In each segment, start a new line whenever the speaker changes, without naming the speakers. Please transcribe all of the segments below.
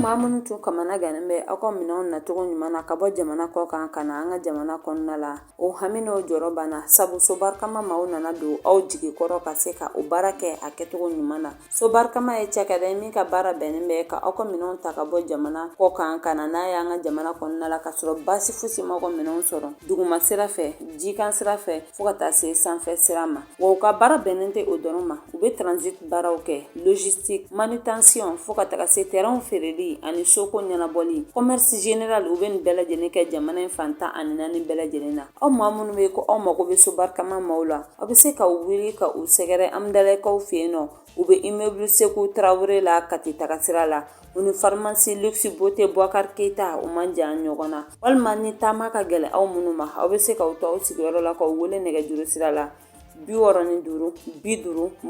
maa minnu tun kamana gannen bɛ aw ka minɛnw nacogo ɲuman na ka bɔ jamana kɔ kan ka na an ka jamana kɔnɔna la, o hami n'o jɔrɔ banna, sabu Sobarikama maaw nana don aw jigi kɔrɔ ka se ka o baara kɛ a kɛcogo ɲuman na. Sobarikama ye cakɛda ye min ka baara bɛnnen bɛ ka aw ka minɛnw ta ka bɔ jamana kɔ kan ka na n'a ye an ka jamana kɔnɔna la, ka sɔrɔ baasi fosi m'aw ka minɛnw sɔrɔ duguma sira fɛ, jikan sira fɛ, fo ka taa se sanfɛ sira ma. Wa u ka baara bɛnnen tɛ o dɔrɔn ma, u bɛ transit baaraw kɛ, logistique, manutention, fo ka taga se terrainw feereli ani soko ɲɛnabɔli, commerce général. U bɛ nin bɛɛ lajɛlen kɛ jamana in fan 14 bɛɛ lajɛlen na. Aw maa minnu bɛ ko aw mago bɛ Sobarikama maaw la, aw bɛ se ka wuli ka u sɛgɛrɛ Amudalayi fɛ yen nɔ. U bɛ immeuble Seku Tarawele la, Kati taga sira la. U ni pharmacie Luxe Beauté Boubacar Keita, u man jan ɲɔgɔn na. Walima ni taama ka gɛlɛn aw minnu ma, aw bɛ se k'aw to aw sigiyɔrɔ la k'aw wele nɛgɛjuru sira la 65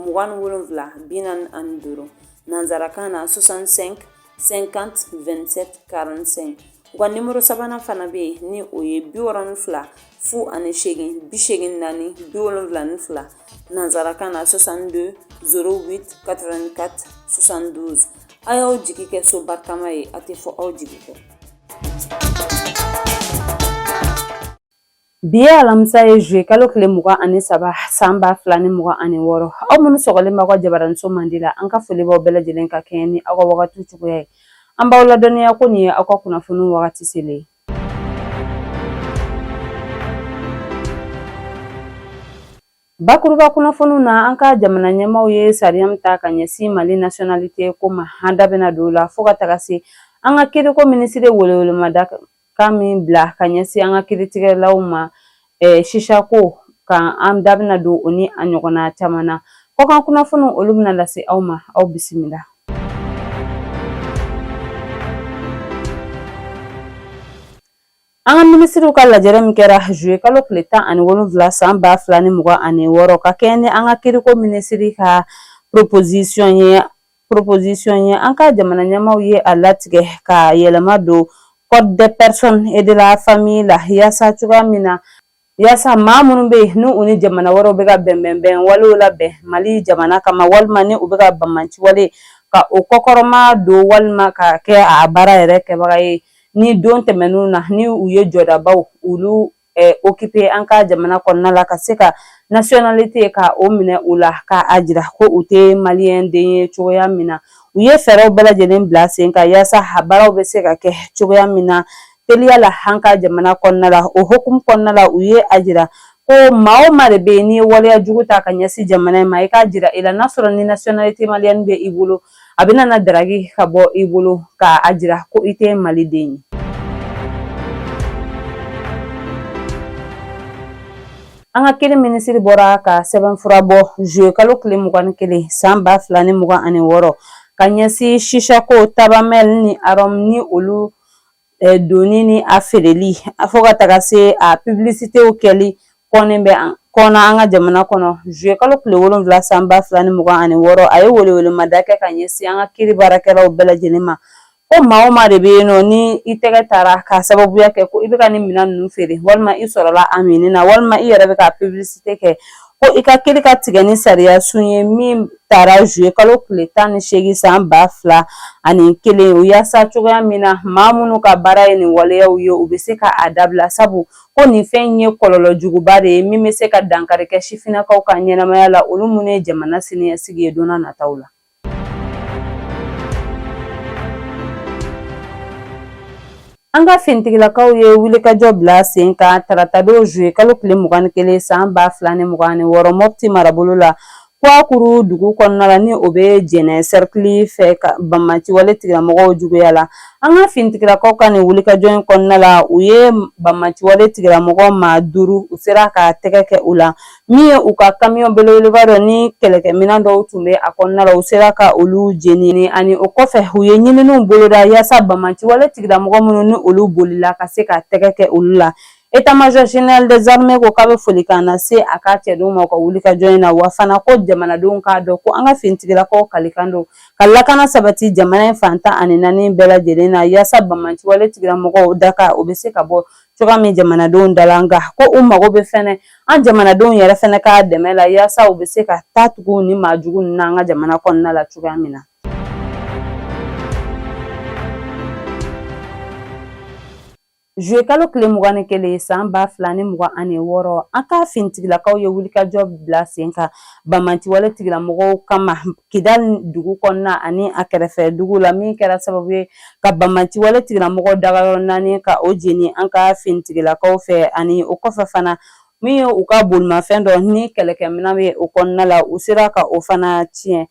50 27 45, nansarakan na 65 50 27 45. U ka nimoro sabanan fana bɛ yen, ni o ye 62 08 84 72, nansarakan na 62 08 84 72. A y'aw jigi kɛ Sobarikama ye, a tɛ fɔ aw jigi kɔ.
Bi ye alamisa ye, juillet kalo tile 23 san 2026. Aw minnu sɔgɔlen b'aw ka jabaraninso mandi la, an ka foli b'aw bɛɛ lajɛlen ka kɛɲɛ ni aw ka wagati cogoya ye. An b'aw ladɔnniya ko nin ye aw ka kunnafoniw wagati selen ye. Bakuruba kunnafoniw na, an ka jamana ɲɛmaaw ye sariya min ta ka ɲɛsin Mali nationalité ko ma, an da bɛna don o la, fo ka taga se an ka kiriko minisiri welewelemada kan min bila ka ɲɛsin an ka kiritigɛlaw ma sisa ko kan. An da bɛna don o ni a ɲɔgɔnna caman na. Kɔkan kunnafoniw, olu bɛna lase aw ma. Aw bisimila. An ka minisiriw ka lajɛrɛ min kɛra juillet kalo tile 17 san 2026, ka kɛɲɛ ni an ka kiriko minisiri ka proposition ye, an ka jamana ɲɛmaaw ye a latigɛ ka yɛlɛma don code des personnes et de la famille la, yaasa cogoya min na, yaasa maa minnu bɛ yen ni u ni jamana wɛrɛw bɛ ka bɛnbɛnbɛn walew labɛn Mali jamana kama, walima ni u bɛ ka banbaanci wale ka o kɔkɔrɔma don, walima ka kɛ a baara yɛrɛ kɛbaga ye, ni don tɛmɛnenw na ni u ye jɔdabaw olu occuper an ka jamana kɔnɔna la, ka se ka nationalité ka o minɛ u la, ka a jira ko u tɛ maliyɛn den ye cogoya min na. U ye fɛɛrɛw bɛɛ lajɛlen bila sen kan yaasa a baaraw bɛ se ka kɛ cogoya min na teliya la an ka jamana kɔnɔna la. O hukumu kɔnɔna la, u ye a jira ko maa o maa de bɛ yen n'i ye waleya jugu ta ka ɲɛsin jamana in ma, i k'a jira i la n'a sɔrɔ ni nationalité malienne bɛ i bolo, a bɛna na daraki ka bɔ i bolo ka a jira ko i tɛ maliden ye. An ka kiri minisiri bɔra ka sɛbɛnfura bɔ juillet kalo tile 21 san 2026 ka ɲɛsin sisako, tabac ni arôme ni olu donni ni a feereli, fo ka taga se a publicitéw kɛli kɔnnen bɛ kɔnɔ an ka jamana kɔnɔ. Juillet kalo tile 7 san 2026, a ye welewelemada kɛ ka ɲɛsin an ka kiri baarakɛlaw bɛɛ lajɛlen ma ko maa o maa de bɛ yen nɔ ni i tɛgɛ taara k'a sababuya kɛ ko i bɛ ka nin minɛn ninnu feere, walima i sɔrɔla a minni na, walima i yɛrɛ bɛ ka publicité kɛ, ko i ka kiri ka tigɛ ni sariya sun ye min tara juillet kalo tile 18 san 2001, yaasa cogoya min na maa minnu ka baara ye nin waleyaw ye, u bɛ se ka a dabila, sabu ko nin fɛn in ye kɔlɔlɔ juguba de ye min bɛ se ka dankari kɛ sifinnakaw ka ɲɛnamaya la, olu minnu ye jamana siniɲɛsigi ye don nataw la. An ka finitigilakaw ye wulikajɔ bila sen kan taratadon juillet kalo tile 21 san 2026 Mopti marabolo la, Kouakourou dugu kɔnɔna la, ni o bɛ Jɛnɛ sɛrikili fɛ, ka banbaanciwale tigilamɔgɔw juguya la. An ka finitigilakaw ka nin wulikajɔ in kɔnɔna la, u ye banbaanciwale tigilamɔgɔ maa 5, u sera ka tɛgɛ kɛ u la. Min ye u ka kamiyɔn belebeleba dɔ ni kɛlɛkɛminɛn dɔw tun bɛ a kɔnɔna la, u sera ka olu jeni. Ani o kɔfɛ, u ye ɲininiw boloda yaasa banbaanciwale tigilamɔgɔ minnu ni olu bolila, ka se ka tɛgɛ kɛ olu la. État-major général des armées ko k'a bɛ folikan lase a ka cɛdenw ma u ka wulikajɔ in na, wa fana ko jamanadenw k'a dɔn ko an ka finitigilakaw kalikan don ka lakana sabati jamana in fan 14 bɛɛ lajɛlen na, yaasa banbaanciwale tigilamɔgɔw daka o bɛ se ka bɔ cogoya min jamanadenw da la. Nka ko u mago bɛ fɛnɛ an jamanadenw yɛrɛ fɛnɛ ka dɛmɛ la, yaasa u bɛ se ka taa tugu ni maa jugu ninnu na an ka jamana kɔnɔna la cogoya min na. Juillet kalo tile 21 san 2026, an ka finitigilakaw ye wulikajɔ bila sen kan banbaanciwale tigilamɔgɔw kama Kidali dugu kɔnɔna ani a kɛrɛfɛ dugu la, min kɛra sababu ye ka banbaanciwale tigilamɔgɔw dagayɔrɔ 4 ka o jeni an ka finitigilakaw fɛ. Ani o kɔfɛ fana, min ye u ka bolimafɛn dɔ ni kɛlɛkɛminɛn bɛ o kɔnɔna la, u sera ka o fana tiɲɛ.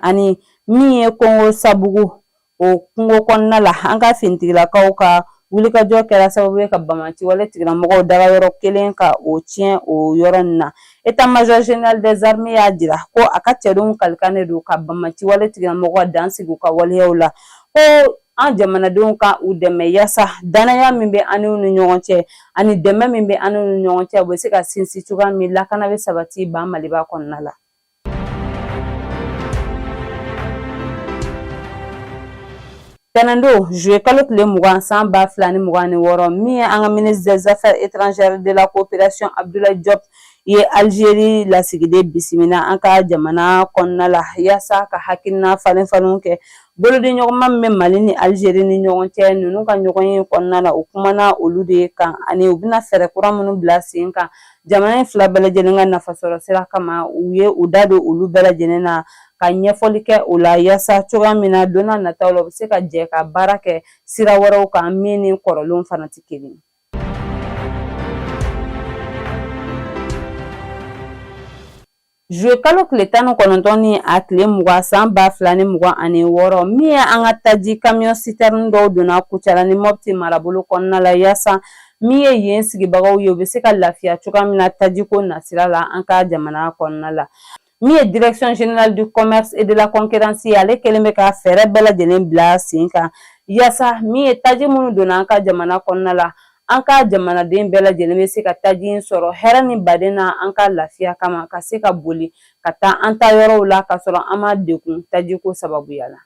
Ani min ye Kongo Sabugu, o kungo kɔnɔna la, an ka finitigilakaw ka wulikajɔ kɛra sababu ye ka banbaanciwale tigilamɔgɔw dagayɔrɔ kelen ka o tiɲɛ o yɔrɔ nin na. État major général des armées y'a jira ko a ka cɛdenw kalikan de don ka banbaanciwale tigilamɔgɔw dan sigi u ka waleyaw la, ko an jamanadenw ka u dɛmɛ yaasa danaya min bɛ an ni ɲɔgɔn cɛ ani dɛmɛ min bɛ an ni ɲɔgɔn cɛ, u bɛ se ka sinsin cogoya min, lakana bɛ sabati ba Maliba kɔnɔna la. Tɛnɛndon juillet kalo tile 20 san 2026, min ye an ka ministre des affaires étrangères de la coopération Abdoulaye Diop ye Algérie lasigiden bisimila an ka jamana kɔnɔna la yaasa ka hakilina falen falenw kɛ bolodiɲɔgɔnma min bɛ Mali ni Algérie ni ɲɔgɔn cɛ. Ninnu ka ɲɔgɔnye kɔnɔna la, u kumana olu de kan ani u bɛna fɛɛrɛ kura minnu bila sen kan jamana in fila bɛɛ lajɛlen ka nafasɔrɔ sira kama. U ye u da don olu bɛɛ lajɛlen na ka ɲɛfɔli kɛ o la yaasa cogoya min na don n'a nataw la, u bɛ se ka jɛ ka baara kɛ sira wɛrɛw kan min ni kɔrɔlenw fana tɛ kelen. Juillet kalo tile 19 ni a tile 20 san 2026, min ye an ka taji camion citerne dɔw donna Kucala ni Mopti marabolo kɔnɔna la yaasa min ye yen sigibagaw ye, u bɛ se ka lafiya cogoya min na tajiko nasira la an ka jamana kɔnɔna la. Min ye direction générale du commerce et de la concurrence ye, ale kɛlen bɛ ka fɛɛrɛ bɛɛ lajɛlen bila sen kan yaasa min ye taji minnu donna an ka jamana kɔnɔna la, an ka jamanaden bɛɛ lajɛlen bɛ se ka taji in sɔrɔ hɛrɛ ni baden na an ka lafiya kama, ka se ka boli ka taa an ta yɔrɔw la ka sɔrɔ an ma degun tajiko sababuya la.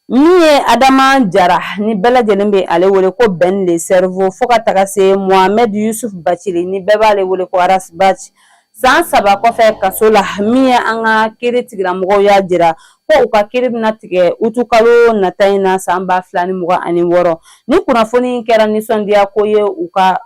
Min ye Adama Jara ni bɛɛ lajɛlen bɛ ale wele ko Ben le cerveau, fo ka taga se Mohamed Yusuf Bacili ni bɛɛ b'ale wele ko Ras Bath, san 3 kɔfɛ kaso la, min ye an ka kiri tigilamɔgɔw y'a jira ko u ka kiri bɛna tigɛ utukalo nata in na san 2026. Ni kunnafoni kɛra nisɔndiya ko ye u ka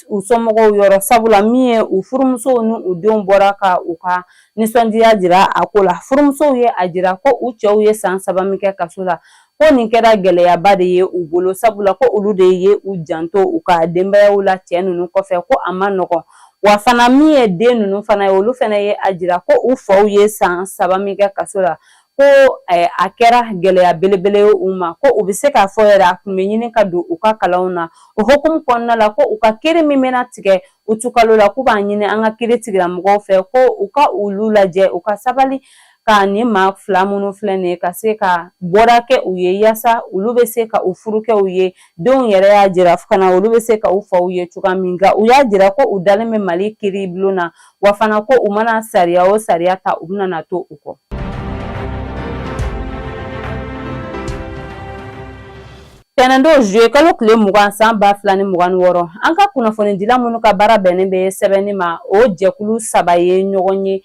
u somɔgɔw yɔrɔ, sabula min ye u furumusow ni u denw bɔra ka u ka nisɔndiya jira a ko la. Furumusow ye a jira ko u cɛw ye san 3 min kɛ kaso la, ko nin kɛra gɛlɛyaba de ye u bolo, sabula ko olu de ye u janto u ka denbayaw la cɛ ninnu kɔfɛ, ko a ma nɔgɔn. Wa fana min ye den ninnu fana ye, olu fana ye a jira ko u faw ye san 3 min kɛ kaso la, ko a kɛra gɛlɛya belebele ye u ma, ko u bɛ se k'a fɔ yɛrɛ a tun bɛ ɲini ka don u ka kalanw na. O hukumu kɔnɔna la, ko u ka kiri min bɛna tigɛ utukalo la, k'u b'a ɲini an ka kiri tigilamɔgɔw fɛ ko u ka olu lajɛ, u ka sabali ka nin maa fila minnu filɛ nin ye, ka se ka bɔda kɛ u ye yaasa olu bɛ se ka u furukɛw ye. Denw yɛrɛ y'a jira fana olu bɛ se ka u faw ye cogoya min. Nka u y'a jira ko u dalen bɛ Mali kiri bulon na, wa fana ko u mana sariya o sariya ta, u bɛna na to u kɔ. Tɛnɛndon juillet kalo tile 20 san 2026, an ka kunnafonidila minnu ka baara bɛnnen bɛ sɛbɛnni ma, o jɛkulu 3 ye ɲɔgɔn ye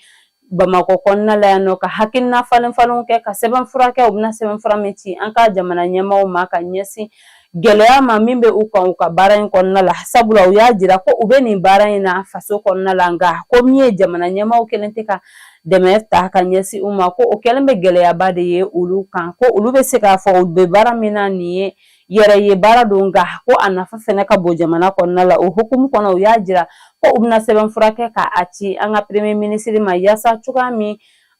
Bamakɔ kɔnɔna la yan nɔ ka hakilina falen falenw kɛ, ka sɛbɛnfura kɛ. U bɛna sɛbɛnfura min ci an ka jamana ɲɛmaaw ma ka ɲɛsin gɛlɛya ma min bɛ u kan u ka baara in kɔnɔna la, sabula u y'a jira ko u bɛ nin baara in na faso kɔnɔna la, nka ko min ye jamana ɲɛmaaw kɛlen tɛ ka dɛmɛ ta ka ɲɛsin u ma, ko o kɛlen bɛ gɛlɛyaba de ye olu kan, ko olu bɛ se k'a fɔ u bɛ baara min na nin ye yɛrɛ ye baara don, nka ko a nafa fɛnɛ ka bon jamana kɔnɔna la. O hukumu kɔnɔ, u y'a jira ko u bɛna sɛbɛnfura kɛ k'a ci an ka premier ministre ma yaasa cogoya min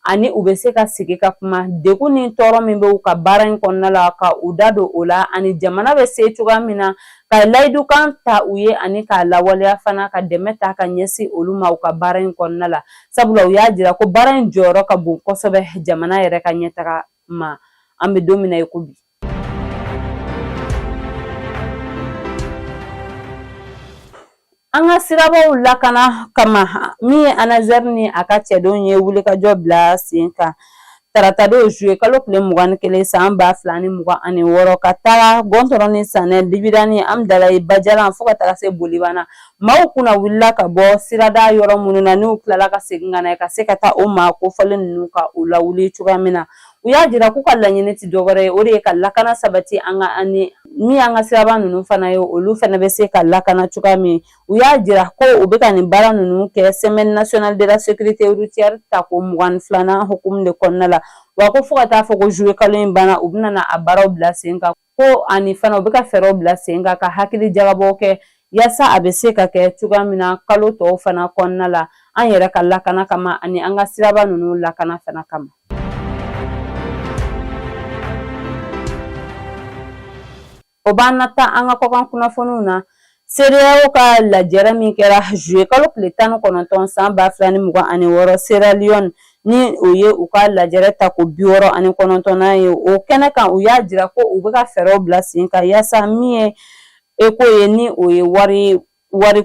ani u bɛ se ka sigi ka kuma degun ni tɔɔrɔ min bɛ u ka baara in kɔnɔna la, ka u da don o la, ani jamana bɛ se cogoya min na ka layidukan ta u ye ani k'a lawaleya fana, ka dɛmɛ ta ka ɲɛsin olu ma u ka baara in kɔnɔna la, sabula u y'a jira ko baara in jɔyɔrɔ ka bon kosɛbɛ jamana yɛrɛ ka ɲɛtaga ma an bɛ don min na i ko bi. An ka sirabaw lakana kama, min ye ANASER ni a ka cɛdenw ye wulikajɔ bila sen kan taratadon juillet kalo tile 21 san 2026, ka taga Gɔntɔrɔ ni Sanɛ, Libirani, Amudalayi, Bajalan, fo ka taga se Bolibana. Maaw kunna wulila ka bɔ sirada yɔrɔ minnu na, n'u tilala ka segin ka na ka se ka taa o maa kofɔlen ninnu ka u lawuli cogoya min na. U y'a jira k'u ka laɲini tɛ dɔwɛrɛ ye, o de ye ka lakana sabati an ka ani min y'an ka siraba ninnu fana ye, olu fana bɛ se ka lakana cogoya min. U y'a jira ko u bɛ ka nin baara ninnu kɛ Semaine nationale de la sécurité routière tako 22nan hukumu de kɔnɔna la. Wa ko fo ka taa fɔ ko juillet kalo in banna, u bɛna a baaraw bila sen kan. Ko ani fana u bɛ ka fɛɛrɛw bila sen kan ka hakili jagabɔ kɛ yaasa a bɛ se ka kɛ cogoya min na kalo tɔw fana kɔnɔna la, an yɛrɛ ka lakana kama ani an ka siraba ninnu lakana fana kama. O b'an nata an ka kɔkan kunnafoniw na. CEDEAO ka lajɛrɛ min kɛra juillet kalo tile 19 san 2026 Sierra Leone, ni o ye u ka lajɛrɛ tako 69nan ye, o kɛnɛ kan u y'a jira ko u bɛ ka fɛɛrɛw bila sen kan yaasa min ye ECO ye, ni o ye wari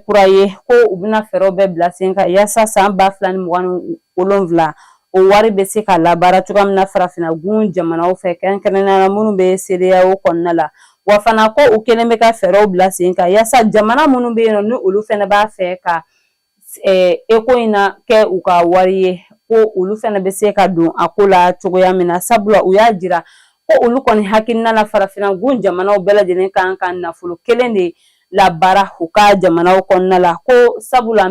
kura ye, ko u bɛna fɛɛrɛw bɛɛ bila sen kan yaasa san 2027 o wari bɛ se ka labaara cogoya min na farafinna gun jamanaw fɛ, kɛrɛnkɛrɛnnenya la minnu bɛ CEDEAO kɔnɔna la. Wa fana ko u kɛlen bɛ ka fɛɛrɛw bila sen kan yaasa jamana minnu bɛ yen nɔ, ni olu fana b'a fɛ ka ECO in na kɛ u ka wari ye, ko olu fana bɛ se ka don a ko la cogoya min na. Sabula u y'a jira ko olu kɔni hakilina la, farafinna gun jamanaw bɛɛ lajɛlen kan ka nafolo kelen de labaara u ka jamanaw kɔnɔna la, ko sabula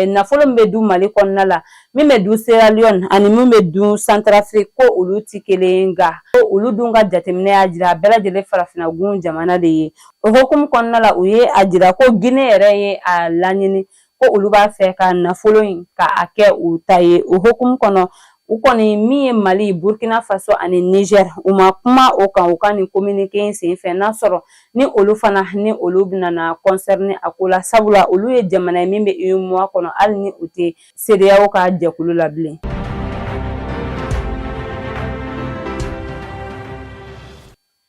nafolo min bɛ dun Mali kɔnɔna la, min bɛ dun Sierra Leone ani min bɛ dun Centrafrique, ko olu tɛ kelen. Nka ko olu dun ka jateminɛ y'a jira a bɛɛ lajɛlen farafinna gun jamana de ye. O hukumu kɔnɔna la, u ye a jira ko Guinée yɛrɛ ye a laɲini ko olu b'a fɛ ka nafolo in ka a kɛ u ta ye. O hukumu kɔnɔ, u kɔni min ye Mali, Burkina Faso ani Niger, u ma kuma o kan u ka nin communiqué in senfɛ, n'a sɔrɔ ni olu fana ni olu bɛna na concerner a ko la, sabula olu ye jamana ye min bɛ UEMOA kɔnɔ, hali ni u tɛ CEDEAO ka jɛkulu la bilen.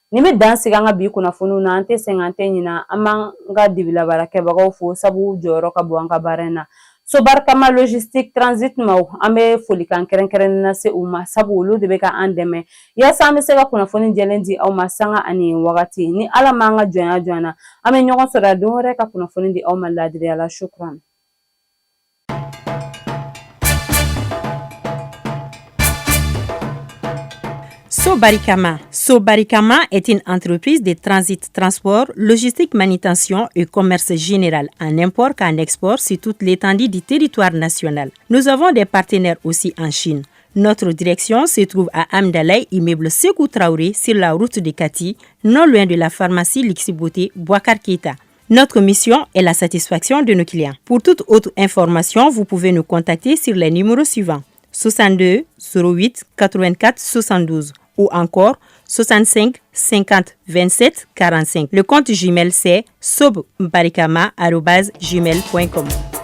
Nin bɛ dan sigi an ka bi kunnafoniw na. An tɛ sɛgɛn, an tɛ ɲina, an b'an ka dibilabaarakɛbagaw fo, sabu jɔyɔrɔ ka bon an ka baara in na. Sobarikama Logistique Transit maaw, an bɛ folikan kɛrɛnkɛrɛnnen lase u ma, sabu olu de bɛ ka an dɛmɛ yaasa an bɛ se ka kunnafoni jɛlen di aw ma sanga ani wagati. Ni Ala m'an ka jɔnya jɔ an na, an bɛ ɲɔgɔn sɔrɔ don wɛrɛ ka kunnafoni di aw ma laadiriya la. Shukran.
Sobarikama. Sobarikama est une entreprise de transit, transport, logistique, manutention et commerce général en import qu'en export sur toute l'étendue du territoire national. Nous avons des partenaires aussi en Chine. Notre direction se trouve à Hamdallaye, immeuble Sekou Traoré, sur la route de Kati, non loin de la pharmacie Lixiboté Boikar Keita. Notre mission est la satisfaction de nos clients. Pour toute autre information, vous pouvez nous contacter sur les numéros suivants: 62 08 84 72 ou encore 65 50 27 45. Le compte Gmail, c'est sobbarikama.gmail.com.